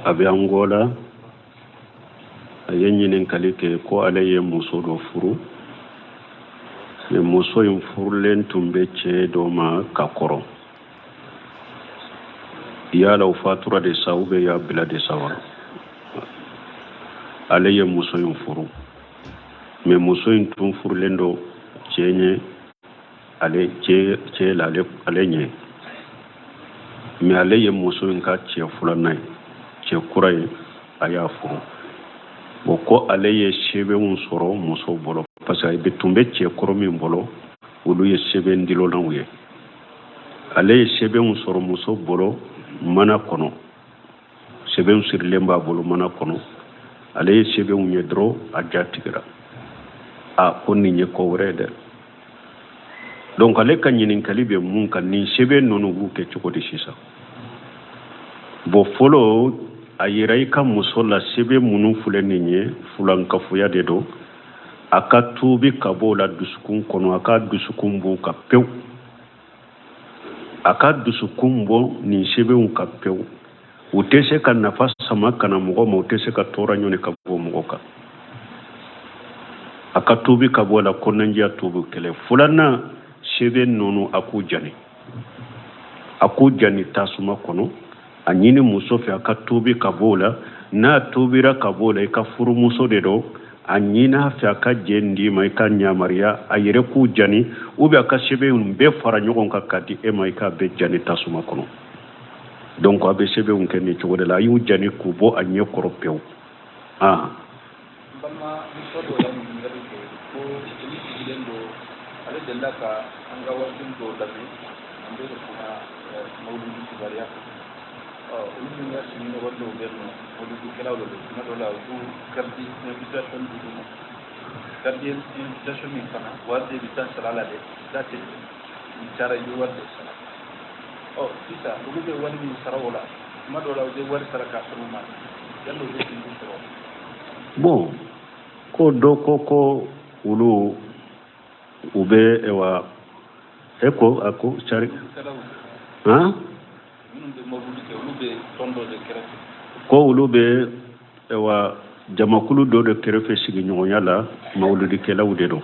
A bɛ Angola. A ye ɲininkali kɛ ko ale ye muso dɔ furu, mais muso in furulen tun bɛ cɛ dɔ ma ka kɔrɔ. Yala u fatura de sa ou bien y'a bila de sa wa? Ale ye muso in furu, mais muso in tun furulen don cɛ ɲɛ, ale cɛ cɛ la ale ale ɲɛ, mais ale ye muso in ka cɛ filanan ye, cɛ kura ye, a y'a furu. Bon, ko ale ye sɛbɛnw sɔrɔ muso bolo, parce que a bɛ tun bɛ cɛ kɔrɔ min bolo, olu ye sɛbɛn dilonnaw ye. Ale ye sɛbɛnw sɔrɔ muso bolo mana kɔnɔ, sɛbɛnw sirilen b'a bolo mana kɔnɔ. Ale ye sɛbɛnw ye dɔrɔn, a ja tigɛra. A ko nin ye ko wɛrɛ ye dɛ. Donc ale ka ɲininkali bɛ mun kan? Nin sɛbɛn ninnu b'u kɛ cogo di sisan? Bon, fɔlɔ, a yira i ka muso la, sɛbɛn minnu filɛ nin ye, fulankafoya de don. A ka tuubi ka bɔ o la dusukun kɔnɔ, a ka dusukun b'u ka pewu, a ka dusukun bɔ nin sɛbɛnw ka pewu. U tɛ se ka nafa sama ka na mɔgɔ ma, u tɛ se ka tɔɔrɔ ɲɔni ka bɔ mɔgɔ kan. A ka tuubi ka bɔ a la, kɔnɔnajɛya tuubi kɛlɛ. Filanan, sɛbɛn ninnu, a k'u jani, a k'u jani tasuma kɔnɔ. A ɲini muso fɛ, a ka tuubi ka bɔ o la. N'a tuubira ka bɔ o la, i ka furumuso de don, a ɲini a fɛ a ka jɛn d'i ma, i ka yamaruya a yɛrɛ k'u jani, ou bien a ka sɛbɛnw bɛɛ fara ɲɔgɔn kan ka di e ma, i k'a bɛɛ jani tasuma kɔnɔ. Donc a bɛ sɛbɛnw kɛ nin cogo de la, a y'u jani k'u bɔ a ɲɛ kɔrɔ pewu. Ah. Balimamuso dɔ ye ɲininkali kɛ ko olu sigilen don, ale delila ka an ka waati dɔw lamɛn, an bɛ kuma mawuludu kibaruya kan. Olu min ka sigiɲɔgɔn dɔw bɛ yen nɔ, mawuludukɛlaw de don. Tuma dɔw la, u b'u carte invitation d'u ma. Carte invitation min fana, wari de bɛ taa sara la dɛ, da tɛ n'i taara, i bɛ wari de sara. Ɔ sisan, olu bɛ wari min sara o la, tuma dɔw la, u bɛ wari sara k'a sɔrɔ u ma yala u bɛ jurumu sɔrɔ? Bon, ko dɔ ko ko olu u bɛ ewa e ko a ko sari han. Minnu bɛ mawuludu kɛ, olu bɛ tɔn dɔ de kɛrɛfɛ. Ko olu bɛ ewa jamakulu dɔ de kɛrɛfɛ sigiɲɔgɔnya la, mawuludikɛlaw de don.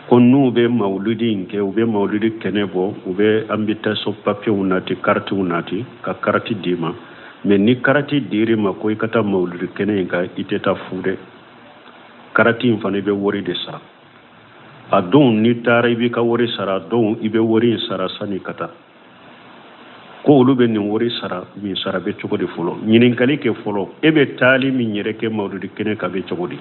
Ko n'u bɛ mawuludi in kɛ, u bɛ mawuludi kɛnɛ bɔ, u bɛ invitation papiyew nati, karitiw nati, ka kariti d'i ma. Mais ni karati dir'i ma ko i ka taa mawuludi kɛnɛ in kan, i tɛ taa fu dɛ. Karati in fana, i bɛ wari de sara. A don n'i taara, i b'i ka wari sara. A don i bɛ wari in sara sani ka taa. Ko olu bɛ nin wari sara min, sara bɛ cogo di? Fɔlɔ, ɲininkali kɛ fɔlɔ, e bɛ taali min yɛrɛ kɛ mawuludi kɛnɛ kan, bɛ cogo di?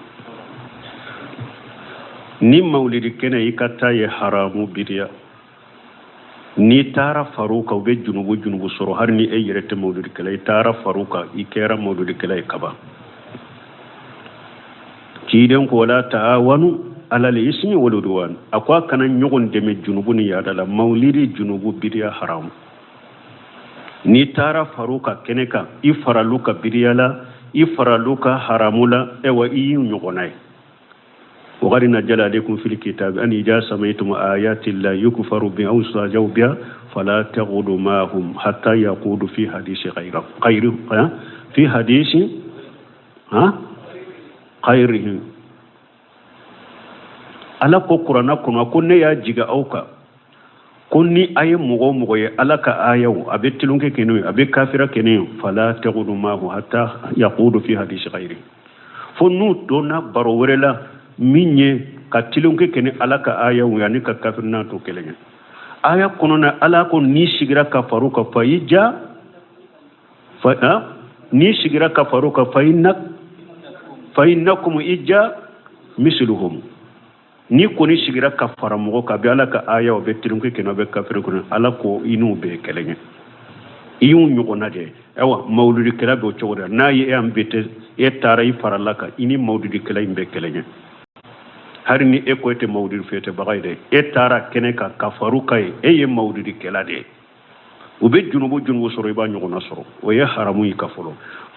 Ni mawulidi kɛnɛ i ka taa ye haramu bidiya, n'i taara far'u kan, u bɛ junubu junubu sɔrɔ. Hali ni e yɛrɛ tɛ mawuludikɛla, i taara far'u kan, i kɛra mawuludikɛla ye kaban. Ciden ko wala taawanu alal ismi wal udwan, a ko a kana ɲɔgɔn dɛmɛ junubu ni yaada la. Mawulidi junubu bidiya haramu. N'i taara far'u ka kɛnɛ kan, i faral'u ka bidiya la, i faral'u ka haramu la, ewa i y'u ɲɔgɔnna ye. وقد نزل عليكم في الكتاب أن إذا سمعتم آيات الله يكفر بها أو يستهزأ بها فلا تقعدوا معهم حتى يخوضوا في حديث غيره غيره في حديث ها غيره. Ala ko kuranna kɔnɔ ko ne y'a jigin aw kan ko ni a ye mɔgɔ o mɔgɔ ye Ala ka ayaw, a bɛ tulonkɛ kɛ n'o ye, a bɛ kafira kɛ n'o ye, fala taqudu maahu hatta yaqudu fi hadisi ghayri, fo n'u donna baro wɛrɛ la min ye ka tulonkɛ kɛ ni Ala ka ayaw ye ani ka kafirina to kelen ye. Aya kɔnɔna, Ala ko n'i sigira ka far'u kan, fa i ja fa n'i sigira ka far'u kan, fa inna fa innakum ija misluhum. N'i kɔni sigira ka fara mɔgɔ kan, a bɛ Ala ka aya, o bɛ tulonkɛ kɛ, a bɛ kafiri kɔnɔ, Ala ko i n'u bɛɛ kelen ye, i y'u ɲɔgɔnna de ye. Ayiwa, mawuludikɛla bɛ o cogo de la. N'a ye e invité, e taara i farala kan, i ni mawuludikɛla in bɛɛ kelen ye. Hali ni e ko e tɛ mawuludi fɛtɛbaga ye dɛ, e taara kɛnɛ kan ka far'u kan ye, e ye mawuludikɛla de ye. U bɛ junubu junubu sɔrɔ, i b'a ɲɔgɔnna sɔrɔ. O ye haramu ye ka fɔlɔ.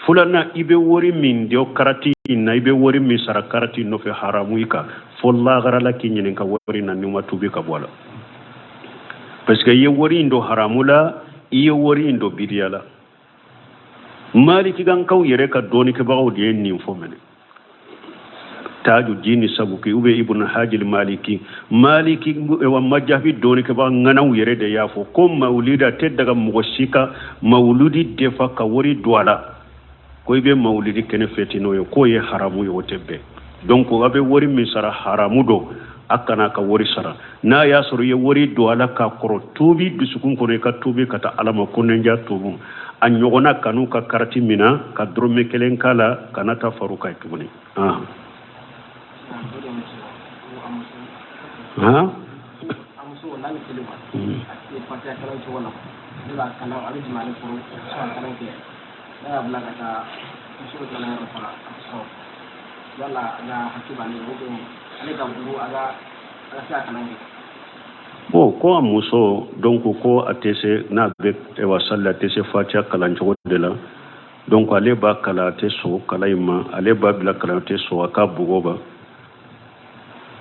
Filanan, i bɛ wari min di karati in na, i bɛ wari min sara karati nɔfɛ, haramu i kan fo lahara la k'i ɲininka wari na n'i ma tuubi ka bɔ a la, parce que i ye wari in don haramu la, i ye wari in don bidiya la. Malikikankaw yɛrɛ ka dɔɔnikɛbagaw de ye nin fɔ minɛ. Tajudini Sabuki ou bien Ibn Hajil Maliki, Maliki wa majabi dɔɔnikɛbaga ŋanaw yɛrɛ de y'a fɔ ko mawulidi a tɛ daga mɔgɔ si ka mawuludi defa ka wari don a la, ko i bɛ mawulidi kɛnɛ fɛti n'o ye, k'o ye haramu ye, o tɛ bɛn. Donc a bɛ wari min sara haramu don, a kana ka wari sara. N'a y'a sɔrɔ i ye wari don a la k'a kɔrɔ, tuubi dusukun kɔnɔ, i ka tuubi ka taa Ala ma ko ne ja tuubu. A ɲɔgɔnna kan'u ka karati mina ka dɔrɔmɛ kelen k'a la, kana taa far'u kan tuguni. Han. A muso n'a bɛ seli quoi, a tɛ fatiya kalan cogo la, ne b'a kalan, a bɛ jigin ale kɔrɔ ka kalan kɛ, ne y'a bila ka taa muso bɛ kalan yɔrɔ fana, a tɛ sɔn wala a ka hakɛ b'ale o bɛ ale ka bugu a ka a ka se ka kalan kɛ. Bon, ko a muso, donc ko a tɛ se n'a bɛ wa sali, a tɛ se fatiya kalan cogo de la. Donc ale b'a kalan, a tɛ sɔn kalan in ma, ale b'a bila kalan, a tɛ sɔn, a ka bugɔ ba.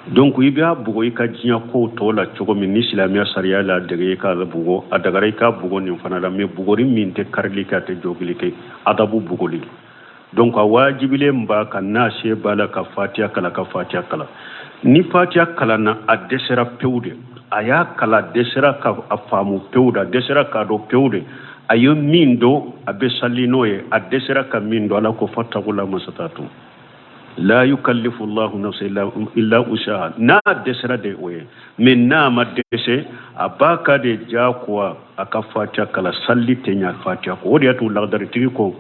Donc i b'a bugɔ i ka diɲɛ kow tɔ la cogo min ni silamɛya sariya la dege i k'a bugɔ, a dagara i k'a bugɔ nin fana la, mais bugɔli min tɛ karili kɛ, a tɛ jogili kɛ, adabu bugɔli. Donc a wajibilen b'a kan, n'a se b'a la ka fatiya kalan, ka fatiya kalan. Ni fatiya kalanna, a dɛsɛra pewu de, a y'a kalan, a dɛsɛra ka a faamu pewu de, a dɛsɛra k'a dɔn pewu de, a ye min dɔn a bɛ sali n'o ye, a dɛsɛra ka min dɔn, Ala ko fatakula masatatu la yukallifu Allahu nafsan illa wusaha. N'a dɛsɛra de o ye, mais n'a ma dɛsɛ, a b'a ka de diyagoya a ka fatiya kalan, sali tɛ ɲa fatiya kɔ. O de y'a to lagadaritigi ko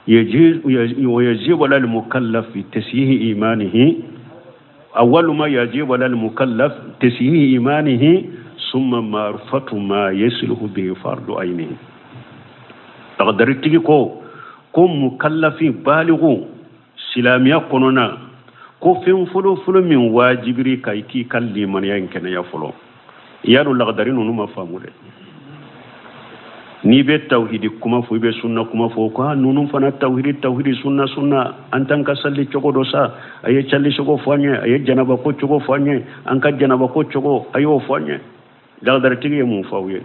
yajibu ala al-mukallafi tasihi imanihi, awwalu ma yajibu ala al-mukallaf tasihi imanihi summa ma'rifatu ma yasluhu bihi fardu aynihi. Lagadaritigi ko ko mukallafi baligu silamɛya kɔnɔna ko fɛn fɔlɔ fɔlɔ min wajibiri ka i k'i ka limaniya in kɛnɛya fɔlɔ. I y'a dɔn lagadari ninnu ma faamu dɛ. N'i bɛ tawhidi kuma fɔ, i bɛ sunna kuma fɔ, ko ninnu fana tawhidi tawhidi sunna sunna, an t'an ka sali cogo dɔ sa, a ye sali cogo fɔ an ye, a ye janaba ko cogo fɔ an ye, an ka janaba ko cogo a y'o fɔ an ye. Lagadaritigi ye mun fɔ aw ye?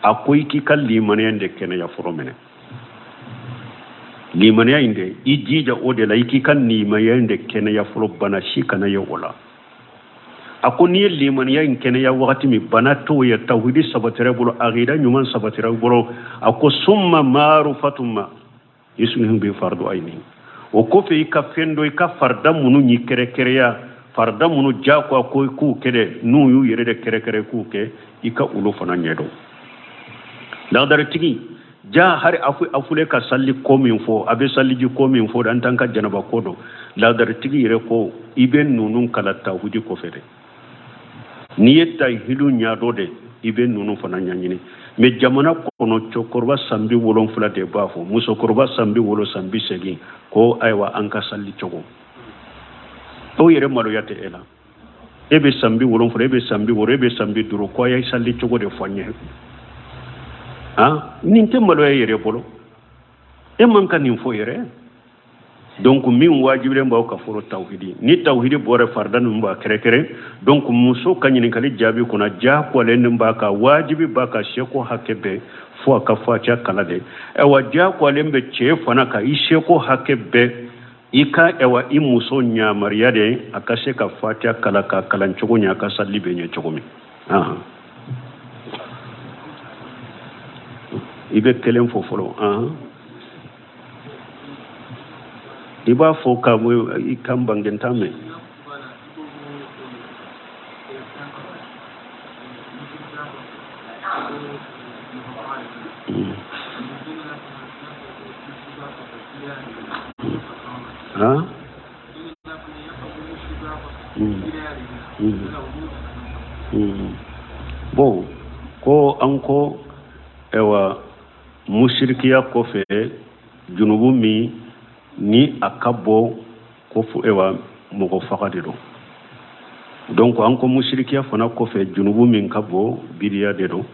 A ko i k'i ka limaniya in de kɛnɛya fɔlɔ minɛ. Limaniya in de, i jija o de la, i k'i ka limaniya in de kɛnɛya fɔlɔ, bana si kana ye o la. A ko n'i ye limaniya in kɛnɛya wagati min, bana t'o ye, tawhidi sabatira i bolo, akida ɲuman sabatira i bolo. A ko summa marufatu ma yuslihu bi fardu ayni. O kɔfɛ i ka fɛn dɔ, i ka farida minnu y'i kɛrɛkɛrɛya, farida minnu diyagoya ko i k'u kɛ dɛ, n'u y'u yɛrɛ de kɛrɛkɛrɛ k'u kɛ, i ka olu fana ɲɛdɔn. Lagadaritigi ja hari afule ka sali ko min fɔ, a bɛ saliji ko min fɔ, an t'an ka janaba ko dɔn. Lagadaritigi yɛrɛ ko i bɛ ninnu kalan tawhidi kɔfɛ dɛ. N'i ye tahidu ɲɛdɔn de, i bɛ ninnu fana ɲɛɲini. Mais jamana kɔnɔ cɛkɔrɔba san 70 de b'a fɔ, musokɔrɔba san 70, san 80, ko ayiwa an ka sali cogo. O yɛrɛ maloya tɛ e la. E bɛ san 70, e bɛ san 60, e bɛ san 50, ko a ye sali cogo de fɔ an ye. Han, nin tɛ maloya yɛrɛ bolo. E man ka nin fɔ yɛrɛ. Donc min wajibilen b'aw ka fɔlɔ tawhidi. Ni tawhidi bɔra, farida ninnu b'a kɛrɛkɛrɛ. Donc muso ka ɲininkali jaabi kɔnɔ, diyagoyalen b'a kan, wajibi b'a kan, seko hakɛ bɛɛ fo a ka fatiya kala de. Ayiwa diyagoyalen bɛ cɛ fana kan, i seko hakɛ bɛɛ i ka ayiwa i muso ɲamariya de a ka se ka fatiya kala, ka kalan cogo ɲɛ, a ka sali bɛ ɲɛ cogo min. I bɛ kelen fɔ fɔlɔ. I b'a fɔ ka i kan bangentan mɛn. Han? Bon, ko an ko ayiwa musirikiya kɔfɛ junubu min ni a ka bɔ ko ayiwa mɔgɔ faga de don. Donc an ko musirikiya fana kɔfɛ junubu min ka bɔ biriya de don.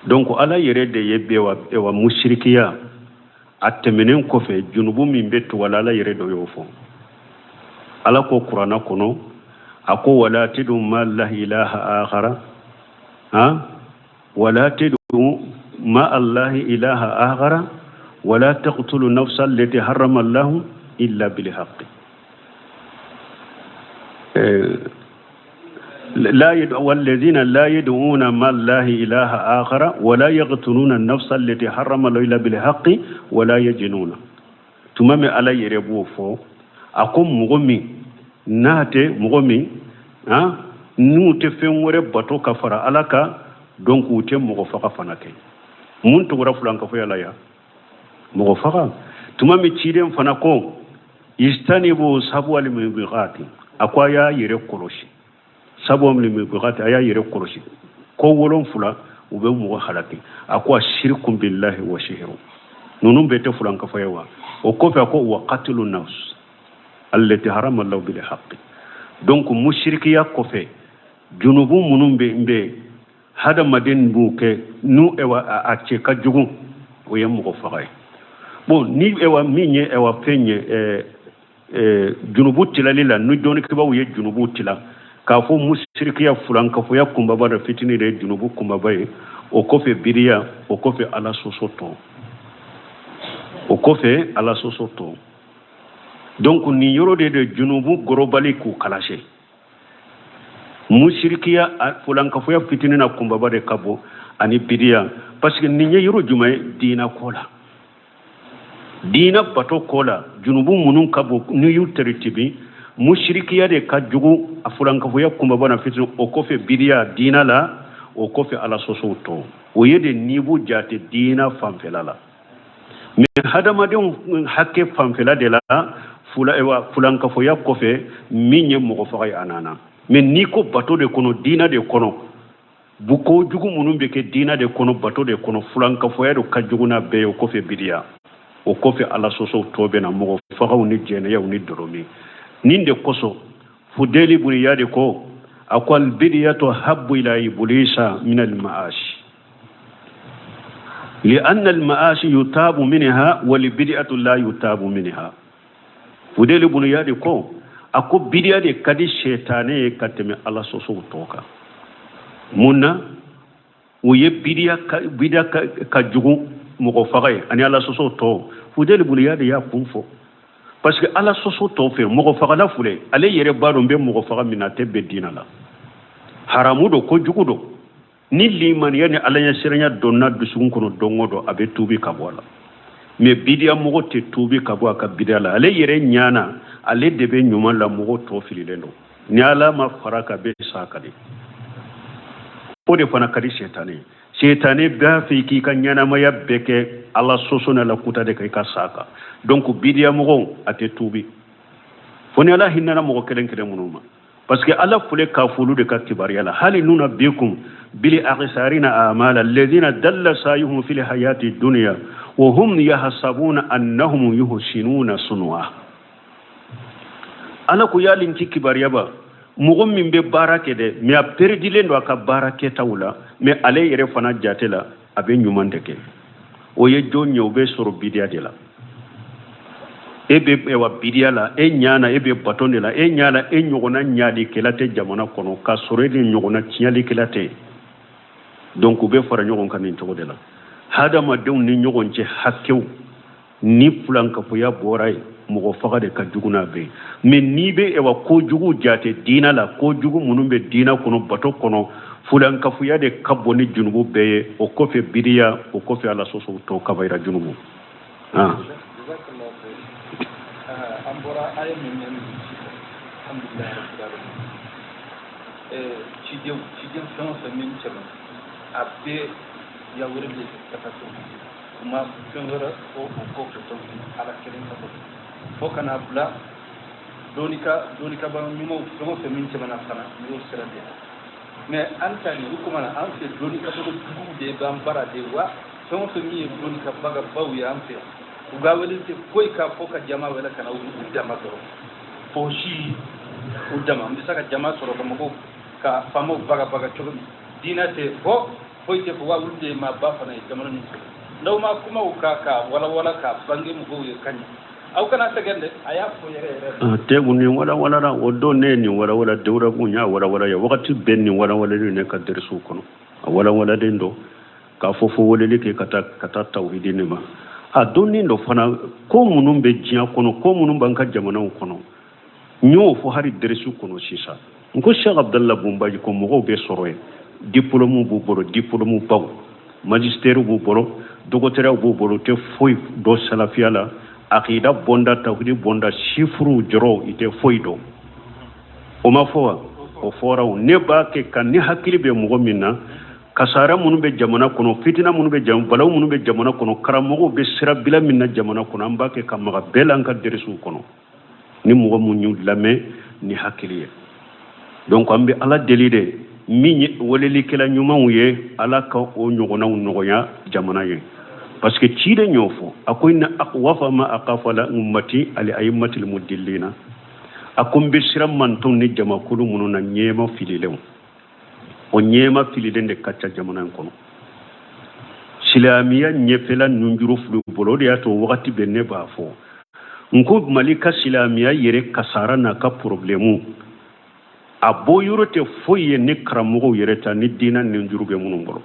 Donc Ala yɛrɛ de ye bɛɛ wa musirikiya a tɛmɛnen kɔfɛ junubu min bɛ tugu a la, Ala yɛrɛ de y'o fɔ. Ala ko kuranna kɔnɔ, a ko wala tad'u ma allahi ilaha akhara, han, wala tad'u ma allahi ilaha akhara Wala taqtulu nafsa allati harrama Allahu illa bil haqqi. لا يدعو والذين لا يدعون مع الله إله آخر ولا يقتلون النفس التي حرم الله إلا بالحق ولا يجنون. Tuma min Ala yɛrɛ b'o fɔ, a ko mɔgɔ min n'a tɛ mɔgɔ min n'u tɛ fɛn wɛrɛ bato ka fara Ala kan, donc u tɛ mɔgɔ faga fana kɛ. Mun tugura fulankafoya la yan? Mɔgɔ faga. Tuma min ciden fana ko istanibu sab'al mubiqati, a ko a y'a yɛrɛ kɔlɔsi. Sab'al mubiqati, a y'a yɛrɛ kɔlɔsi. Ko 7 u bɛ mɔgɔ halaki. A ko ashirku billahi wa sihru. Ninnu bɛɛ tɛ fulankafoya wa? O kɔfɛ a ko wa qatlu nafs allati harama Allahu bil haqqi. Donc mushrikiya kɔfɛ junubu minnu bɛ yen hadamaden b'u kɛ n'u ewa a cɛ ka jugu, o ye mɔgɔ faga ye. Bon, ni ewa min ye ewa fɛn ye junubu tilali la, ni dɔnnikɛbaaw ye junubu tila k'a fɔ musirikiya fulankafoya kunbaba dɔ fitinin de ye junubu kunbaba ye, o kɔfɛ biriya, o kɔfɛ ala sɔsɔ tɔ, o kɔfɛ ala sɔsɔ tɔ. Donc nin yɔrɔ de junubu gorobali k'u kalase. Musirikiya fulankafoya fitinin na kunbaba de ka bon ani biriya, parce que nin ye yɔrɔ jumɛn ye? Diina ko la, diina bato ko la, junubu minnu ka bon n'i y'u teritibi, musirikiya de ka jugu a fulankafoya kunbaba na fitinin, o kɔfɛ biriya diina la, o kɔfɛ ala sɔsɔw tɔ. O ye de nibu jate diina fanfɛla la. Mais hadamadenw hakɛ fanfɛla de la, fulankafoya kɔfɛ min ye mɔgɔ faga ye a nana. Mais n'i ko bato de kɔnɔ, diina de kɔnɔ, ko jugu minnu bɛ kɛ diina de kɔnɔ, bato de kɔnɔ, fulankafoya de ka jugu n'a bɛɛ ye, o kɔfɛ biriya, o kɔfɛ ala sɔsɔw tɔ bɛ na, mɔgɔ fagaw ni jɛnɛyaw ni dɔrɔmi. Nin de kosɔn Fudeli bun Iyadi ko a ko albidiyatu habbu ila iblisa min almaashi lianna almaashi yutabu minha walbidiyatu la yutabu minha. Fudeli bun Iyadi ko a ko bidiya de ka di sɛtanɛ ye ka tɛmɛ ala sɔsɔw tɔ kan. Mun na? O ye bidiya ka jugu mɔgɔ faga ye ani ala sɔsɔ tɔ. Fudeli bun Iyadi y'a kun fɔ, parce que ala sɔsɔ tɔ fɛ mɔgɔ fagala filɛ, ale yɛrɛ b'a dɔn bɛ mɔgɔ faga min na, a tɛ bɛn diinɛ la, haramu don, kojugu don. Ni limaniya ni ala ɲɛsiranya donna dusukun kɔnɔ don o don, a bɛ tuubi ka bɔ a la. Mais bidiya mɔgɔ tɛ tuubi ka bɔ a ka bidiya la, ale yɛrɛ ɲana, ale de bɛ ɲuman la, mɔgɔ tɔ fililen don. Ni ala ma fara ka bɛ sa ka di, o de fana ka di sɛtanɛ ye. Sɛtanɛ b'a fɛ k'i ka ɲɛnamaya bɛɛ kɛ ala sɔsɔ n'a la kuta de kan, i ka sa kan. Donc bidiya mɔgɔw a tɛ tuubi fo ni ala hinɛna mɔgɔ kelen kelen minnu ma, parce que ala fule k'a folu de ka kibaruya la. Hali nuna bikum bil akhsarina amala alladhina dalla sayuhum fil hayati dunya wa hum yahsabuna annahum yuhsinuna sun'a. Ala ko yali ti kibaruya ba mɔgɔ min bɛ baara kɛ dɛ, mais a peredilen don a ka baara kɛtaw la, mais ale yɛrɛ fana jate la a bɛ ɲuman de kɛ. O ye jɔn ye? O bɛ sɔrɔ bidiya de la. E bɛ wa bidiya la, e ɲana, e bɛ baton de la, e ɲana, e ɲɔgɔnna ɲalikɛla tɛ jamana kɔnɔ, k'a sɔrɔ e ni ɲɔgɔnna tiɲɛlikɛla tɛ. Donc u bɛ fara ɲɔgɔn kan nin cogo de la. Hadamadenw ni ɲɔgɔn cɛ hakɛw ni fulankafoya bɔra yen, mɔgɔ faga de ka jugu n'a bɛɛ ye. Mais n'i bɛ ewa kojugu jate diina la, kojugu minnu bɛ diina kɔnɔ, bato kɔnɔ, fulankafoya de ka bon ni junubu bɛɛ ye, o kɔfɛ biriya, o kɔfɛ ala sɔsɔ tɔ kabayira junubu. An bɔra aya min ye alhamdulilayi rabbil alamin. Ciden fɛn o fɛn min cɛma a bɛɛ yawere de ka taa tawhid, u ma fɛn wɛrɛ fɔ o kɔfɛ tawhid, ala kelen ka bɔ fo ka n'a bila dɔnnikaba ɲumanw fɛn o fɛn min tɛmɛna fana u y'o sira de la. Mais an ta nin o kuma na, an fɛ dɔnnikaba juguw de b'an bara de wa fɛn o fɛn min ye dɔnnikabagabaw ye an fɛ yan, u ka wele tɛ foyi k'a fɔ ka jama wele ka na u dama dɔrɔn pɔsi u dama. N bɛ se ka jama sɔrɔ ka mɔgɔw ka faamaw bagabaga cogo min, diinɛ tɛ fɔ foyi tɛ fɔ wa olu de ye maaba fana ye jamana nin kɔnɔ. N'aw ma kuma u kan ka walawala ka bange mɔgɔw ye ka ɲɛ, aw kana sɛgɛn dɛ, a y'a fɔ yɛrɛ yɛrɛ. Tegu nin walawala o don ne ye nin walawala dewurabu n y'a walawala ye wagati bɛɛ nin walawalalen ne ka dɛrɛsiw kɔnɔ, a walawalalen don k'a fɔ fo weleli kɛ ka taa tawhidi ne ma. A dɔnnen dɔ fana, ko minnu bɛ diɲɛ kɔnɔ, ko minnu b'an ka jamanaw kɔnɔ, n y'o fɔ hali dɛrɛsiw kɔnɔ sisan. N ko Cheikh Abdallah Bunbaji ko mɔgɔw bɛ sɔrɔ yen, diplôme b'u bolo, diplôme baw, magistère b'u bolo, dɔgɔtɔrɔyaw b'u bolo, u tɛ foyi dɔn salafiya la, akida bonda, tawhidi bonda, sifuru jɔrɔ, i tɛ foyi dɔn. O ma fɔ wa? O fɔra. O ne b'a kɛ ka ni hakili bɛ mɔgɔ min na, kasara minnu bɛ jamana kɔnɔ, fitina minnu bɛ jamana, balawu minnu bɛ jamana kɔnɔ, karamɔgɔw bɛ sira bila min na jamana kɔnɔ, an b'a kɛ ka maga bɛɛ la an ka dɛrɛsiw kɔnɔ, ni mɔgɔ mun y'u lamɛn ni hakili ye. Donc an bɛ Ala deli de, min ye welelikɛla ɲumanw ye, Ala ka o ɲɔgɔnnaw nɔgɔya jamana ye, parce que ciden y'o fɔ, a ko inna akhwafa ma akhafu ala ummati al a'immatil mudillina. A ko n bɛ siran mantonw ni jamakulu minnu na, ɲɛma fililenw. O ɲɛma fililen de ka ca jamana in kɔnɔ, silamɛya ɲɛfɛla nunjuru fili bolo. O de y'a to wagati bɛɛ ne b'a fɔ n ko Mali ka silamɛya yɛrɛ kasara n'a ka porobilɛmu, a bɔ yɔrɔ tɛ foyi ye ni karamɔgɔw yɛrɛ ta ni diinɛ nunjuru bɛ minnu bolo.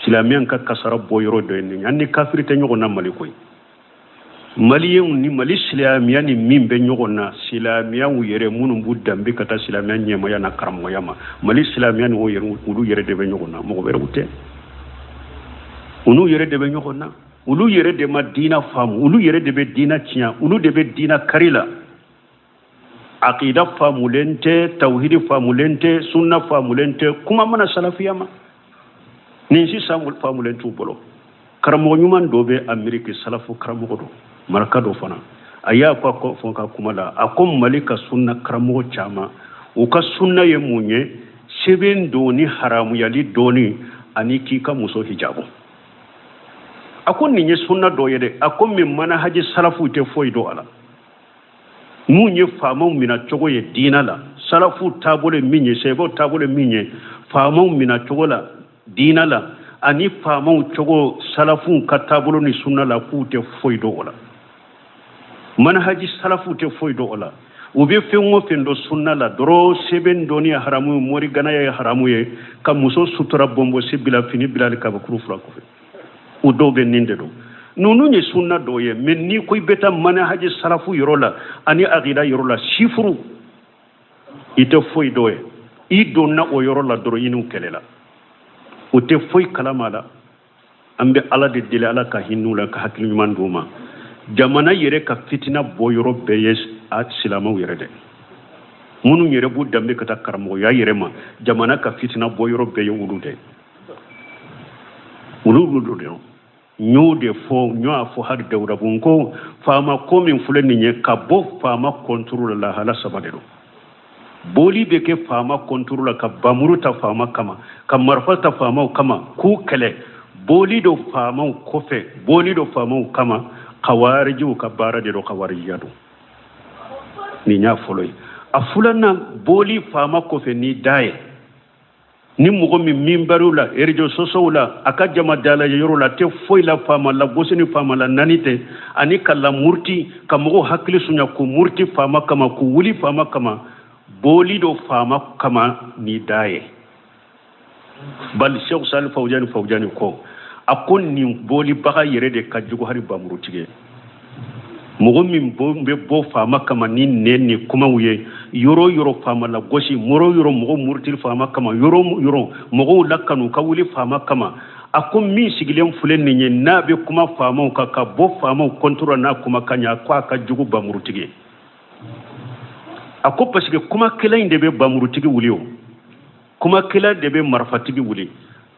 Silamɛya ka kasara bɔ yɔrɔ dɔ ye nin ye. An ni kafiri tɛ ɲɔgɔn na Mali koyi. Maliyɛnw ni Mali silamɛya ni min bɛ ɲɔgɔn na, silamɛyaw yɛrɛ minnu b'u danbe ka taa silamɛya ɲɛmaya na karamɔgɔya ma, Mali silamɛya ni o yɛrɛ, olu yɛrɛ de bɛ ɲɔgɔn na, mɔgɔ wɛrɛw tɛ. Olu yɛrɛ de bɛ ɲɔgɔn na, olu yɛrɛ de ma diina faamu, olu yɛrɛ de bɛ diina tiɲɛ, olu de bɛ diina kari la. Akida faamulen tɛ, tawhidi faamulen tɛ, sunna faamulen tɛ, kuma mana salafiya ma, nin si faamulen t'u bolo. Karamɔgɔ ɲuman dɔ bɛ Ameriki, salafu karamɔgɔ dɔ, maraka dɔ fana, a y'a ko fɔ ka kuma la, a ko Mali ka sunna karamɔgɔ caman, u ka sunna ye mun ye? Sɛbɛn dɔɔni, haramuyali dɔɔni, ani k'i ka muso hijabu. A ko nin ye sunna dɔ ye dɛ. A ko min manahaji salafu tɛ foyi dɔn a la. Mun ye faamaw mina cogo ye diina la, salafu taabolo min ye, sɛbɛw taabolo min ye faamaw mina cogo la diina la, ani faamaw cogo salafuw ka taabolo ni sunna la, k'u tɛ foyi dɔn o la. Manahaji salafu tɛ foyi dɔn o la. U bɛ fɛn o fɛn dɔn sunna la dɔrɔn, sɛbɛn dɔnni ye haramu ye, mori ganaya ye haramu ye, ka muso sutura, bɔnbɔsi bila, fini bila, hali kabakuru fila kɔfɛ, u dɔw bɛ nin de dɔn. Ninnu ye sunna dɔw ye. Mɛ n'i ko i bɛ taa manahaji salafu yɔrɔ la ani akida yɔrɔ la, sifuru i tɛ foyi dɔn ye. I donna o yɔrɔ la dɔrɔn, i n'u kɛlɛla, u tɛ foyi kalama la. An bɛ Ala de deli, Ala ka hinɛ la, ka hakili ɲuman d'u ma. Jamana yɛrɛ ka fitina bɔ yɔrɔ bɛɛ ye a silamɛw yɛrɛ dɛ, minnu yɛrɛ b'u danbe ka taa karamɔgɔya yɛrɛ ma. Jamana ka fitina bɔ yɔrɔ bɛɛ ye olu dɛ, olu de don. N y'o de fɔ, n y'a fɔ hali Dawudabu, n ko faama ko min filɛ nin ye, ka bɔ faama kɔntoro la, lahala saba de don. Boli bɛ kɛ faama kɔntoro la, ka bamuru ta faama kama, ka marifa ta faamaw kama k'u kɛlɛ, boli don faamaw kɔfɛ, boli don faamaw kama, kawarijiw ka baara de don, kawarijiya don. Nin y'a fɔlɔ ye. A filanan, boli faama kɔfɛ ni da ye, ni mɔgɔ min minbariw la, réseaux sociaux la, a ka jama dalajɛ yɔrɔ la, a tɛ foyi la faama la gosi ni faama la nani tɛ, ani ka lamurti, ka mɔgɔw hakili sunya k'u murti faama kama, k'u wuli faama kama, boli do faama kama ni da ye. Bali Sheikh Salih Fawjani Fawjani ko, a ko nin bolibaga yɛrɛ de ka jugu hali bamurutigi ye. Mɔgɔ min bɛ bɔ faama kama ni nɛn ni kumaw ye, yɔrɔ yɔrɔ faama la gosi, yɔrɔ yɔrɔ mɔgɔ murutili faama kama, yɔrɔ yɔrɔ mɔgɔw lakanu ka wuli faama kama, a ko min sigilen filɛ nin ye, n'a bɛ kuma faamaw kan, ka bɔ faamaw kɔntoro n'a kuma ka ɲɛ, a ko a ka jugu bamurutigi ye. A ko parce que kuma kelen in de bɛ bamurutigi wuli, o kuma kelen de bɛ marifatigi wuli.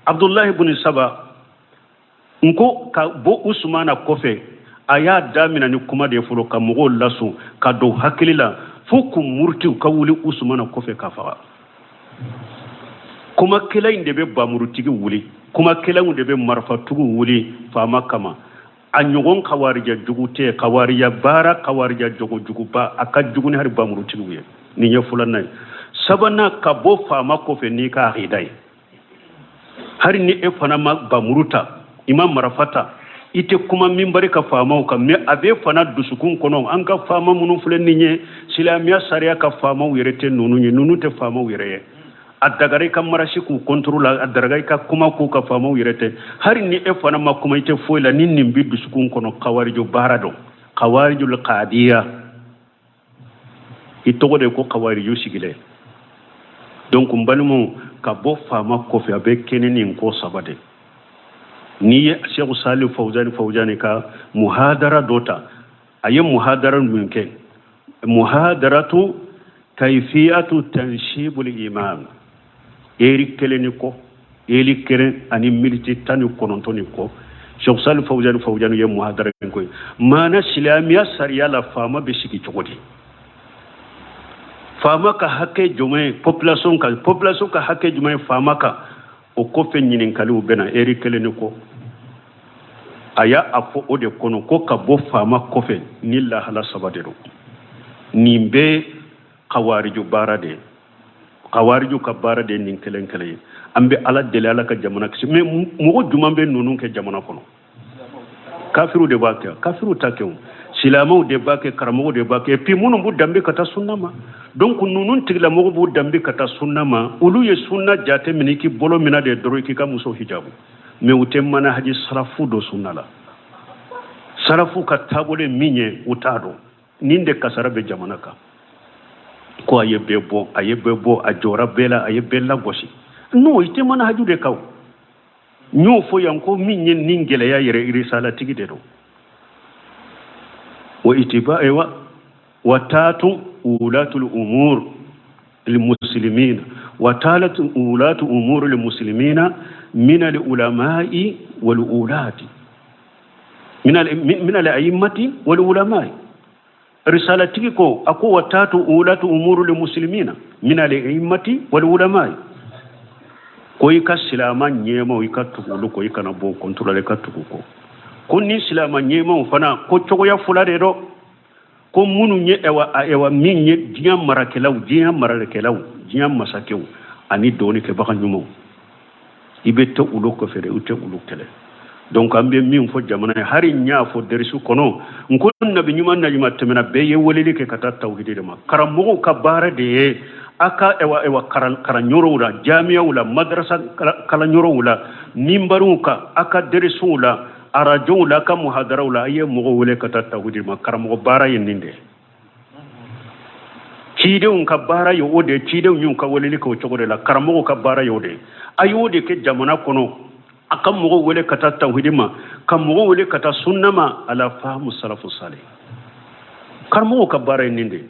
Abdulahi ibn Saba, n ko ka bɔ Usumana kɔfɛ, a y'a daminɛ ni kuma de fɔlɔ, ka mɔgɔw lason ka don hakili la fo k'u muruti ka wuli Usumana kɔfɛ ka faga. Kuma kelen in de bɛ bamurutigi wuli, kuma kelen de bɛ marifatigiw wuli faama kama. A ɲɔgɔn kawarija jugu tɛ, kawarija baara, kawarija jogo juguba, a ka jugu ni hali bamurutigiw ye. Nin ye filanan ye. Sabanan, ka bɔ faama kɔfɛ n'i ka akida ye, hali ni e fana ma bamuru ta, i ma marifa ta, i tɛ kuma minbari ka faamaw kan, mɛ a b'e fana dusukun kɔnɔ, an ka faama minnu filɛ nin ye, silamɛya sariya ka faamaw yɛrɛ tɛ ninnu ye, ninnu tɛ faamaw yɛrɛ ye. A dagara i ka marasi k'u contre la, a dagara i ka kuma k'u ka faamaw yɛrɛ tɛ. Hali ni e fana ma kuma, i tɛ foyi la. Ni nin b'i dusukun kɔnɔ, kawariju baara don, kawarijul kadiya, i tɔgɔ de ko kawariju sigilen. Donc n balimaw, ka bɔ faama kɔfɛ, a bɛ kɛ ni nin ko saba de. N'i ye Seku Sali Fawzani Fawzani ka muhadara dɔ ta, a ye muhadara min kɛ, muhadaratu kayfiyatu tansibul imam, eri kelen ni kɔ, eri kelen ani miniti 19 ni kɔ, Seku Sali Fawzani Fawzani ye muhadara in ko ye. Maana silamɛya sariya la, faama bɛ sigi cogo di? Faama ka hakɛ jumɛn ye population kan? Population ka hakɛ jumɛn ye faama kan? O kɔfɛ ɲininkaliw bɛ na, eri kelen ni kɔ. A y'a a fɔ o de kɔnɔ ko ka bɔ faama kɔfɛ ni lahala saba de don. Nin bɛɛ kawariju baara de ye, kawariju ka baara de ye nin kelen kelen ye. An bɛ Ala deli, Ala ka jamana kisi. Mais mɔgɔ jumɛn bɛ ninnu kɛ jamana kɔnɔ? Kafiriw de b'a kɛ, kafiriw ta kɛ o, silamɛw de b'a kɛ, karamɔgɔw de b'a kɛ, et puis minnu b'u danbe ka taa sunna ma. Donc ninnu tigilamɔgɔw b'u danbe ka taa sunna ma, olu ye sunna jate minɛ k'i bolo minɛ de dɔrɔn k'i ka muso hijabu, mais u tɛ manahaji sarafu dɔn sunna la. Sarafu ka taabolo min ye, u t'a dɔn. Nin de kasara bɛ jamana kan ko a ye bɛɛ bɔ, a ye bɛɛ bɔ, a jɔra bɛɛ la, a ye bɛɛ lagosi. Non, i tɛ manahaju de kan. N y'o fɔ yan ko min ye nin gɛlɛya yɛrɛ, irisalatigi de don. Wa itiba wa wa taatu ulatul umur lilmuslimina wa talat ulatu umur lilmuslimina min al ulamai wal ulati min al a'immati wal ulamai. Risalatigi ko a ko wa taatu ulatu umuru lilmuslimina min al a'immati wal ulamai, ko i ka silama ɲɛmaw, i ka tugu olu kɔ, i kana bɔ contre la, i ka tugu kɔ. Ko ni silama ɲɛmaw fana ko cogoya fila de dɔn, ko minnu ye ɛwa min ye diɲɛ marakɛlaw, diɲɛ marakɛlaw, diɲɛ masakɛw ani dɔnnikɛbaga ɲumanw, i bɛ tɛ olu kɔfɛ dɛ, i tɛ olu kɛlɛ. Donc an bɛ min fɔ jamana ye, hali n y'a fɔ dɛrisu kɔnɔ, n ko nabi ɲuman naɲuman tɛmɛna, bɛɛ ye weleli kɛ ka taa tawhidi de ma. Karamɔgɔw ka baara de ye a ka ɛwa ɛwa kalanyɔrɔw la, jamiyaw la, madarasa kalanyɔrɔw la, minbariw kan, a ka dɛrisuw la, arajow la, a ka muhadaraw la, a ye mɔgɔw wele ka taa tawhidi ma. Karamɔgɔ baara ye nin de ye, cidenw ka baara ye o de ye, cidenw y'u ka weleli kɛ o cogo de la, karamɔgɔw ka baara ye o de ye. A y'o de kɛ jamana kɔnɔ, a ka mɔgɔw wele ka taa tawhidi ma, ka mɔgɔw wele ka taa sunna ma, ala fahamu salafu salih. Karamɔgɔw ka baara ye nin de ye.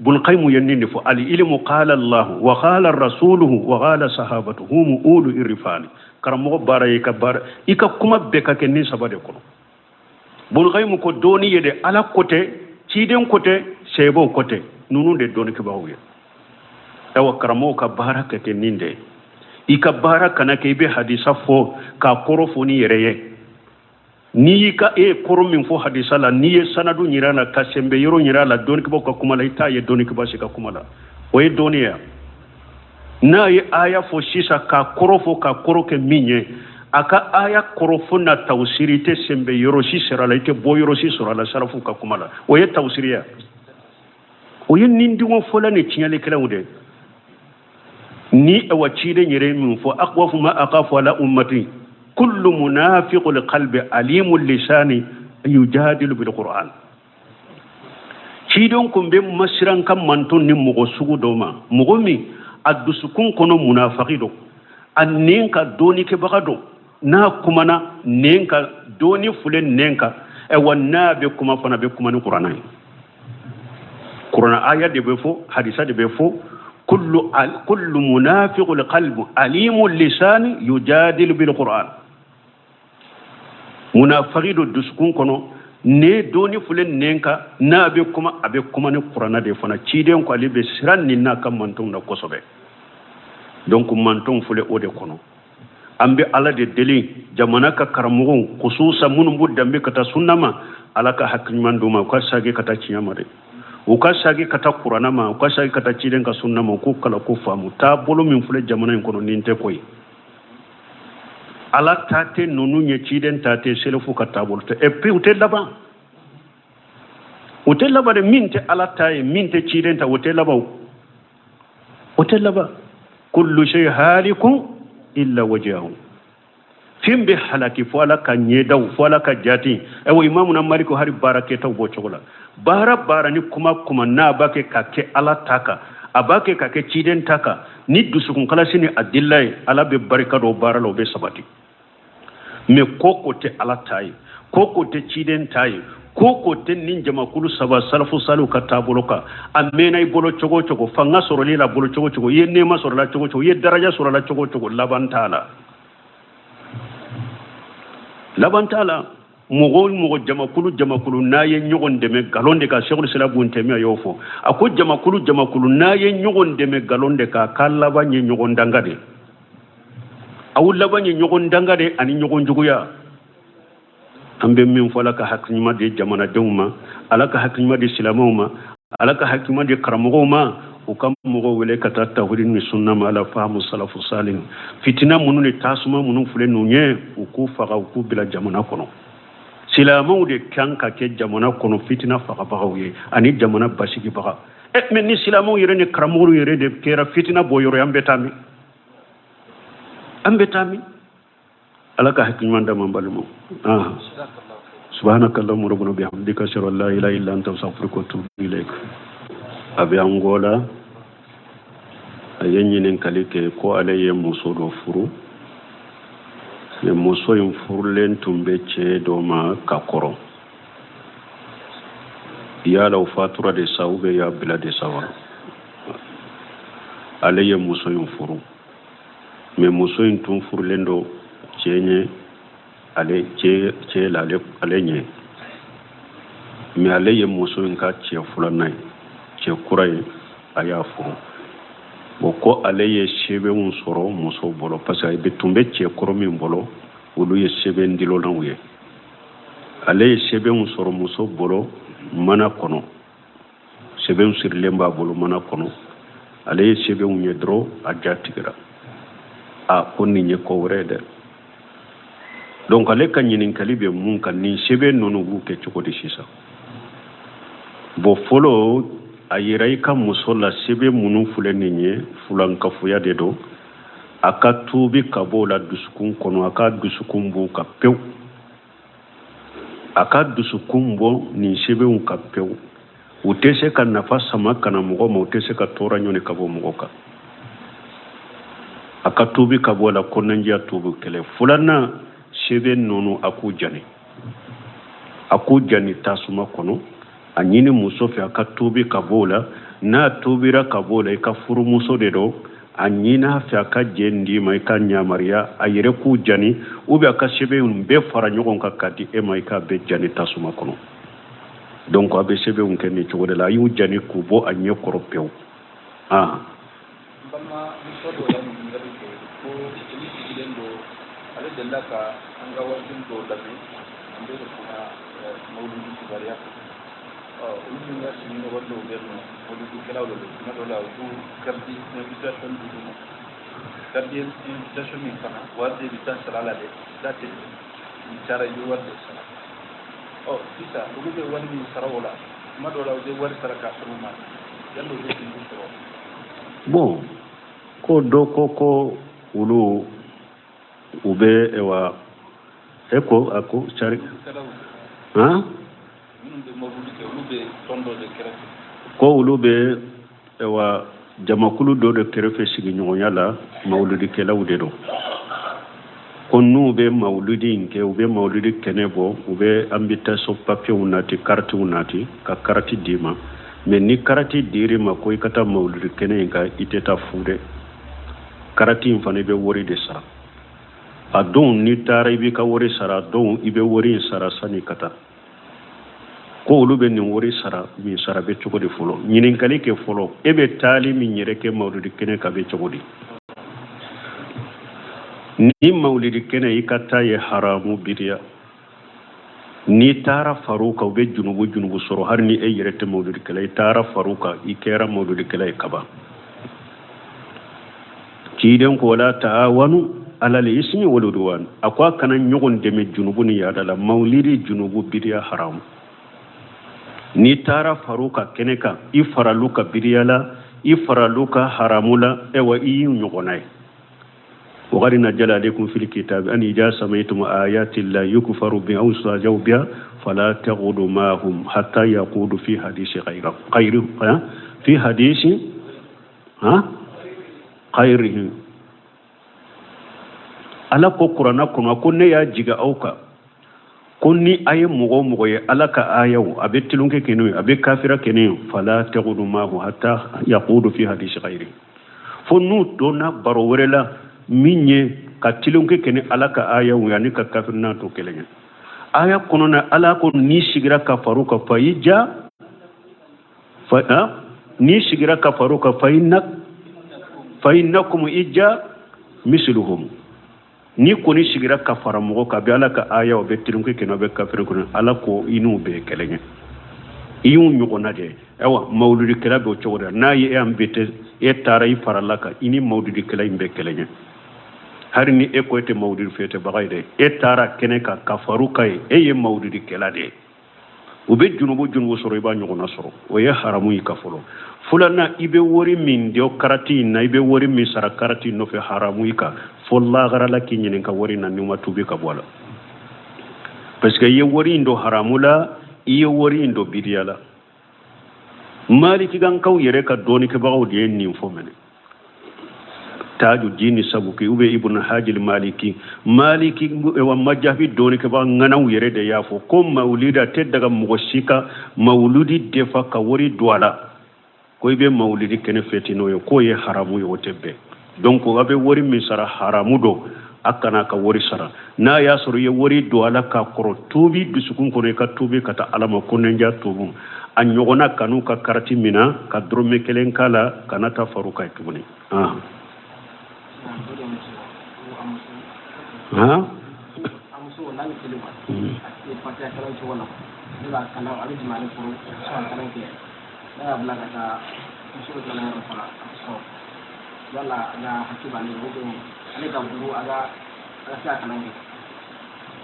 Bulqaymu ye nin de fɔ, al ilmu qala Allah wa qala rasuluhu wa qala sahabatu hum ulu irfani. Karamɔgɔ baara ye ka baara, i ka kuma bɛɛ ka kɛ nin saba de kɔnɔ. Bulqaymu ko dɔnni ye de Ala ko tɛ, ciden ko tɛ, sɛbɛw ko tɛ, ninnu de dɔnnikɛbagaw ye. Ayiwa, karamɔgɔw ka baara ka kɛ nin de ye. I ka baara kana kɛ i bɛ hadisa fɔ k'a kɔrɔ fɔ n'i yɛrɛ ye. N'i y'i ka e ye kɔrɔ min fɔ hadisa la, n'i ye sanadu yira la, ka sɛnbɛ yɔrɔ yira la dɔnnikɛbaaw ka kuma la, i t'a ye dɔnnikɛbaa si ka kuma la. O ye dɔnni ye. N'a ye aya fɔ sisan k'a kɔrɔ fɔ, k'a kɔrɔ kɛ min ye, a ka aya kɔrɔ fɔ na tawusiri, i tɛ sɛnbɛ yɔrɔ si sɔrɔ a la, i tɛ bɔ yɔrɔ si sɔrɔ a la sarafu ka kuma la. O ye tawusiri ye. O ye nindingo fɔla ni tiɲɛlikɛlaw de ye. Ni awa ciden yɛrɛ ye min fɔ, akwafu ma akafu ala ummati kullu munafiqul qalbi alimul lisani yujadilu bil qur'an. Ciden kun bɛ masiran ka manton ni mɔgɔ sugu dɔ ma, mɔgɔ min a dusukun kɔnɔ munafaki don, a nɛn ka dɔnnikɛbaga don, n'a kumana nɛn ka dɔnni fule nɛn kan, ayiwa n'a bɛ kuma fana bɛ kuma ni kuranna ye. Kuranna aya de bɛ fɔ, hadisa de bɛ fɔ. Kullu munafiqul qalbi alimul lisani yujadilu bil qur'an. Munafaki don dusukun kɔnɔ, ne dɔnni fule nɛn kan, n'a bɛ kuma a bɛ kuma ni kuranna de fana. Ciden ko ale bɛ siran nin n'a ka mantonw na kosɛbɛ. Donc mantonw fule o de kɔnɔ. An bɛ Ala de deli jamana ka karamɔgɔw, khususan minnu b'u danbe ka taa sunna ma, Ala ka hakili ɲuman d'u ma, u ka sagi ka taa tiɲɛ ma dɛ, u ka sagi ka taa kuranna ma, u ka sagi ka taa ciden ka sunna ma, u k'u kalan k'u faamu. Taabolo min filɛ jamana in kɔnɔ, nin tɛ ko ye. Ala ta tɛ ninnu ye, ciden ta tɛ, selefu ka taabolo tɛ. Et puis u tɛ laban, u tɛ laban dɛ. Min tɛ Ala ta ye, min tɛ ciden ta, o tɛ laban, o tɛ laban. Kullu shay halikun illa wajhahu. Fɛn bɛ halaki fo Ala ka ɲɛdaw, fo Ala ka jati. Ayiwa, Imamuna Maliku hari baara kɛtaw b'o cogo la. Baara baara ni kuma kuma n'a b'a kɛ ka kɛ Ala ta kan, a b'a kɛ ka kɛ ciden ta kan, ni dusukun kalasi ni adilla ye, Ala bɛ barika don baara la, o bɛ sabati. Mais ko ko tɛ Ala ta ye, ko ko tɛ ciden ta ye, ko ko tɛ nin jamakulu saba salafu saliw ka taabolo kan, a mɛnna i bolo cogo o cogo, fanga sɔrɔli la bolo cogo o cogo, i ye nɛɛma sɔrɔla cogo o cogo, i ye daraja sɔrɔla cogo o cogo, laban t'a la, laban t'a la. Mɔgɔ o mɔgɔ, jamakulu jamakulu n'a ye ɲɔgɔn dɛmɛ nkalon de kan, Sɛkul Islam Bun Tɛmiya y'o fɔ, a ko jamakulu jamakulu n'a ye ɲɔgɔn dɛmɛ nkalon de kan, k'a laban ye ɲɔgɔn danga de, aw laban ye ɲɔgɔn danga de ani ɲɔgɔn juguya. An bɛ min fɔ, Ala ka hakili ɲuman di jamanadenw ma, Ala ka hakili ɲuman di silamɛw ma, Ala ka hakili ɲuman di karamɔgɔw ma, u ka mɔgɔw wele ka taa tawhidi ni sunna ma, ala fahamu salafu salih. Fitina minnu ni tasuma minnu filɛ ninnu ye, u k'u faga, u k'u bila jamana kɔnɔ. Silamɛw de kan ka kɛ jamana kɔnɔ fitina fagabagaw ye ani jamana basigibaga. Mais ni silamɛw yɛrɛ ni karamɔgɔw yɛrɛ de kɛra fitina bɔ yɔrɔ ye, an bɛ taa min? An bɛ taa min? Ala ka hakili ɲuman d'an ma, n balimaw. Subhanakallahumma rabbana bihamdika, ashhadu an la ilaha illa anta, astaghfiruka wa atubu ilaik. A bɛ Angola, a ye ɲininkali kɛ ko ale ye muso dɔ furu, mais muso in furulen tun bɛ cɛ dɔ ma ka kɔrɔ. Yala o fatura de sa ou bien y'a bila de sa wa? Ale ye muso in furu, mais muso in tun furulen don cɛ ɲɛ, ale cɛ cɛ la ale ale ɲɛ, mais ale ye muso in ka cɛ filanan ye, cɛ kura ye, a y'a furu. Bon, ko ale ye sɛbɛnw sɔrɔ muso bolo, parce que a bɛ tun bɛ cɛ kɔrɔ min bolo, olu ye sɛbɛn dilonnaw ye. Ale ye sɛbɛnw sɔrɔ muso bolo mana kɔnɔ, sɛbɛnw sirilen b'a bolo mana kɔnɔ. Ale ye sɛbɛnw ye dɔrɔn, a ja tigɛra, a ko nin ye ko wɛrɛ ye dɛ. Donc ale ka ɲininkali bɛ mun kan? Nin sɛbɛn ninnu b'u kɛ cogo di sisan? Bon, fɔlɔ, a yira i ka muso la, sɛbɛn minnu filɛ nin ye, fulankafoya de don. A ka tuubi ka bɔ o la dusukun kɔnɔ, a ka dusukun b'u ka pewu, a ka dusukun bɔ nin sɛbɛnw ka pewu. U tɛ se ka nafa sama ka na mɔgɔ ma, u tɛ se ka tɔɔrɔ ɲɔni ka bɔ mɔgɔ kan. A ka tuubi ka bɔ a la, kɔnɔnajɛya tuubi kɛlɛ. Filanan, sɛbɛn ninnu, a k'u jani, a k'u jani tasuma kɔnɔ. A ɲini muso fɛ a ka tuubi ka bɔ o la. N'a tuubira ka bɔ o la, i ka furumuso de don, a ɲini a fɛ a ka jɛn d'i ma, i ka yamaruya a yɛrɛ k'u jani, ou bien a ka sɛbɛnw bɛɛ fara ɲɔgɔn kan k'a di e ma, i k'a bɛɛ jani tasuma kɔnɔ. Donc a bɛ sɛbɛnw kɛ nin cogo de la, a y'u jani k'u bɔ a ɲɛ kɔrɔ pewu. N balimamuso dɔ y'a ɲininkali kɛ ko olu sigilen don, ale delila ka an ka waati dɔw lamɛn, an bɛ kuma mawuludu kibaruya kan. Olu min ka sigiɲɔgɔn dɔw bɛ yen nɔ, mawuludukɛlaw de don. Tuma dɔw la, u b'u carte invitation d'u ma, carte invitation min fana, wari de bɛ taa sara la dɛ, da tɛ n'i taara, i bɛ wari de sara. Sisan olu bɛ wari min sara o la, tuma dɔw la u bɛ wari sara k'a sɔrɔ u ma yali u bɛ juru sɔrɔ. Bon, ko dɔ ko ko olu u bɛ ewa e ko a ko sari han. Minnu bɛ mawuludu kɛ, olu bɛ tɔn dɔ de kɛrɛfɛ. Ko olu bɛ ewa jamakulu dɔ de kɛrɛfɛ sigiɲɔgɔnya la, mawuludikɛlaw de don. Ko n'u bɛ mawuludi in kɛ, u bɛ mawuludi kɛnɛ bɔ, u bɛ invitation papiyew nati, karitiw nati, ka kariti d'i ma. Mais ni kariti dir'i ma ko i ka taa mawuludi kɛnɛ in kan, i tɛ taa fu dɛ. Kariti in fana, i bɛ wari de sara. A don n'i taara, i b'i ka wari sara. A don i bɛ wari in sara sani ka taa. Ko olu bɛ nin wari sara min, sara bɛ cogo di fɔlɔ? Ɲininkali kɛ fɔlɔ, e bɛ taali min yɛrɛ kɛ mawuludi kɛnɛ kan, bɛ cogo di? Ni mawulidi kɛnɛ i ka taa ye haramu biriya, n'i taara far'u kan, u bɛ junubu junubu sɔrɔ. Hali ni e yɛrɛ tɛ mawuludikɛla, i taara far'u kan, i kɛra mawuludikɛla ye kaban. Ciden ko wala taawanu alal ismi wal udwan, a ko a kana ɲɔgɔn dɛmɛ junubu ni yaada la. Mawulidi junubu biriya haramu, n'i taara far'u ka kɛnɛ kan, i faral'u ka biriya la, I faral'u kan haramu la, ayiwa, i y'u ɲɔgɔnna ye. وقد نزل عليكم في الكتاب أن إذا سمعتم آيات الله يكفر بها أو يستهزأ بها فلا تقعدوا معهم حتى يخوضوا في حديث غيره غيره في حديث ها غيره. Ala ko kuranna kɔnɔ ko ne y'a jigin aw kan ko ni a ye mɔgɔ o mɔgɔ ye Ala ka ayaw, a bɛ tulonkɛ kɛ n'o ye, a bɛ kafira kɛ n'o ye, fala taqudu maahu hatta yaqudu fi hadisi ghayri, fo n'u donna baro wɛrɛ la min ye ka tulonkɛ kɛ ni Ala ka ayaw ye ani ka kafirina to kelen ye. Aya kɔnɔna, Ala ko n'i sigira ka far'u kan, fa i ja fa n'i sigira ka far'u kan, fa inna fa innakum ija misluhum. N'i kɔni sigira ka fara mɔgɔ kan, a bɛ Ala ka ayaw, a bɛ tulonkɛ kɛ, a bɛ kafiri kɔnɔ, Ala ko i n'u bɛɛ kelen ye, i y'u ɲɔgɔnna de ye. Ayiwa, mawuludikɛla bɛ o cogo de la. N'a ye e invité, e taara i farala kan, i ni mawuludikɛla in bɛɛ kelen ye. Hali ni e ko e tɛ mawuludi fɛtɛbaga ye dɛ, e taara kɛnɛ kan ka far'u kan ye, e ye mawuludikɛla de ye. U bɛ junubu junubu sɔrɔ, i b'a ɲɔgɔnna sɔrɔ. O ye haramu ye ka fɔlɔ. Filanan, i bɛ wari min di karati in na, i bɛ wari min sara karati in nɔfɛ, haramu i kan fo lahara la k'i ɲininka wari in na n'i ma tuubi ka bɔ a la, parce que i ye wari in don haramu la, i ye wari in don bidiya la. Malikikankaw yɛrɛ ka dɔɔnikɛbagaw de ye nin fɔ minɛ, Tajudini Sabuki ou bien Ibn Hajil Maliki. Maliki wa majabi dɔɔnikɛbaga ŋanaw yɛrɛ de y'a fɔ ko mawulidi a tɛ daga mɔgɔ si ka mawuludi defa ka wari don a la, ko i bɛ mawulidi kɛnɛ fɛti n'o ye, k'o ye haramu ye, o tɛ bɛn. Donc a bɛ wari min sara haramu don, a kana ka wari sara. N'a y'a sɔrɔ i ye wari don a la k'a kɔrɔ, tuubi dusukun kɔnɔ, i ka tuubi ka taa Ala ma ko nɛnja tuubu a ɲɔgɔnna kan'u ka karati mina ka dɔrɔmɛ kelen k'a la, kana taa far'u kan tuguni. A muso n'a bɛ teli a tɛ fatiya kalan cogo la, ne b'a kalan, a bɛ jigin ale kɔrɔ a kalan kɛ, ne y'a bila ka taa muso bɛ kalan yɔrɔ fana, a tɛ sɔn yala a ka hakɛ b'ale o bɛ ale ka bugu a ka se a kalan kɛ.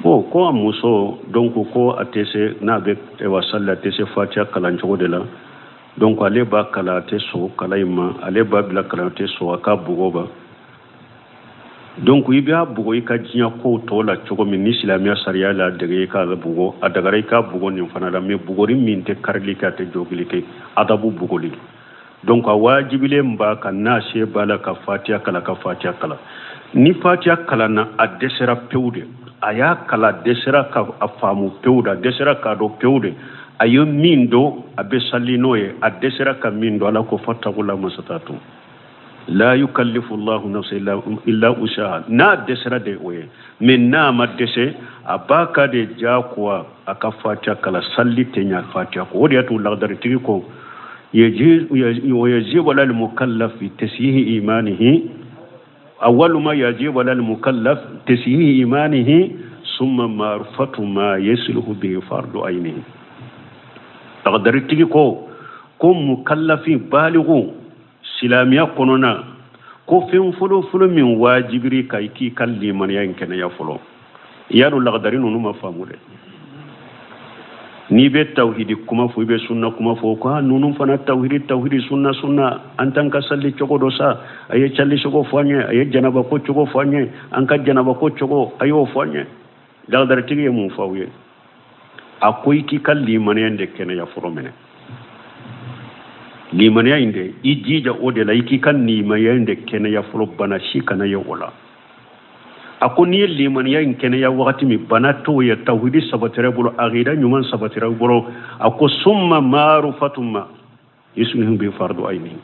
Bon, ko a muso, donc ko a tɛ se n'a bɛ wa sali, a tɛ se fatiya kalan cogo de la. Donc ale b'a kalan, a tɛ sɔn kalan in ma, ale b'a bila kalan, a tɛ sɔn, a ka bugɔ ba. Donc i b'a bugɔ i ka diɲɛ kow tɔ la cogo min ni silamɛya sariya la dege i k'a bugɔ, a dagara i k'a bugɔ nin fana la, mais bugɔli min tɛ karili kɛ, a tɛ jogili kɛ, adabu bugɔli. Donc a wajibilen b'a kan n'a se b'a la ka fatiya kalan, ka fatiya kalan. Ni fatiya kalanna, a dɛsɛra pewu de, a y'a kalan, a dɛsɛra ka a faamu pewu de, a dɛsɛra k'a dɔn pewu de, a ye min dɔn a bɛ sali n'o ye, a dɛsɛra ka min dɔn, Ala ko fatakula masatatu la yukallifu Allahu nafsan illa wusaha. N'a dɛsɛra de o ye, mais n'a ma dɛsɛ, a b'a ka de diyagoya a ka fatiya kalan, sali tɛ ɲa fatiya kɔ. O de y'a to lagadaritigi ko yajibu alal mukallafi tasihi imanihi, awwalu ma yajibu alal mukallaf tasihi imanihi summa ma'rifatu ma yasluhu bihi fardu aynihi. Lagadaritigi ko ko mukallafi baligu silamɛya kɔnɔna ko fɛn fɔlɔ fɔlɔ min wajibiri ka i k'i ka limaniya in kɛnɛya fɔlɔ. I y'a dɔn lagadari ninnu ma faamu dɛ. N'i bɛ tawhidi kuma fɔ, i bɛ sunna kuma fɔ, ko ninnu fana tawhidi tawhidi, sunna sunna, an t'an ka sali cogo dɔ sa, a ye sali cogo fɔ an ye, a ye janaba ko cogo fɔ an ye, an ka janaba ko cogo a y'o fɔ an ye. Lagadaritigi ye mun fɔ aw ye? A ko i k'i ka limaniya in de kɛnɛya fɔlɔ minɛ, limaniya in de i jija o de la, i k'i ka limaniya in de kɛnɛya fɔlɔ, bana si kana ye o la. A ko n'i ye limaniya in kɛnɛya wagati min, bana t'o ye, tawhidi sabatira i bolo, akida ɲuman sabatira i bolo, a ko summa marufatu ma yuslihu bi fardu ayni,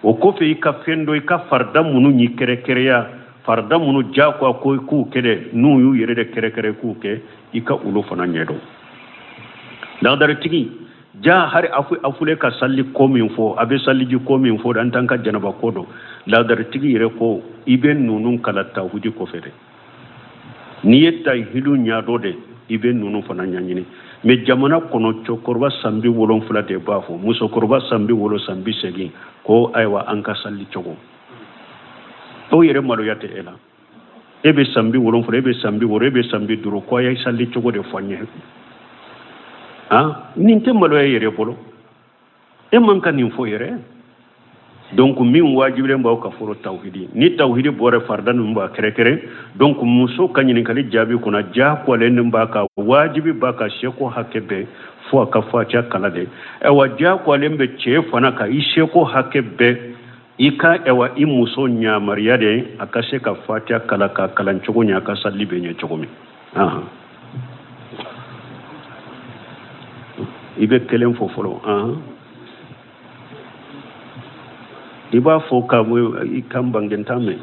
o kɔfɛ i ka fɛn dɔ, i ka farida minnu y'i kɛrɛkɛrɛya, farida minnu diyagoya ko i k'u kɛ dɛ, n'u y'u yɛrɛ de kɛrɛkɛrɛ k'u kɛ, i ka olu fana ɲɛdɔn. Lagadaritigi ja hari a fule ka sali ko min fɔ, a bɛ saliji ko min fɔ, an t'an ka janaba ko dɔn. Lagadaritigi yɛrɛ ko i bɛ ninnu kalan tawhidi kɔfɛ dɛ, n'i ye tahidu ɲɛdɔn de, i bɛ ninnu fana ɲɛɲini. Mais jamana kɔnɔ cɛkɔrɔba san 70 de b'a fɔ, musokɔrɔba san 60, san 80, ko ayiwa an ka sali cogo. O yɛrɛ maloya tɛ e la? E bɛ san 70, e bɛ san 60, e bɛ san 50, ko a ye sali cogo de fɔ an ye. Nin tɛ maloya yɛrɛ bolo? E man ka nin fɔ yɛrɛ. Donc min wajibilen b'aw kan fɔlɔ tawhidi, ni tawhidi bɔra farida ninnu b'a kɛrɛkɛrɛ. Donc muso ka ɲininkali jaabi kunna, diyagoyalen b'a kan, wajibi b'a kan seko hakɛ bɛɛ fo a ka fatiya kalan de. Ayiwa, diyagoyalen bɛ cɛ fana kan i seko hakɛ bɛɛ i ka ayiwa i muso yamaruya de a ka se ka fatiya kalan ka kalan cogo ɲɛ, a ka sali bɛ ɲɛ cogo min. I bɛ kelen fɔ fɔlɔ. I b'a fɔ ka i kan bangentan mɛn.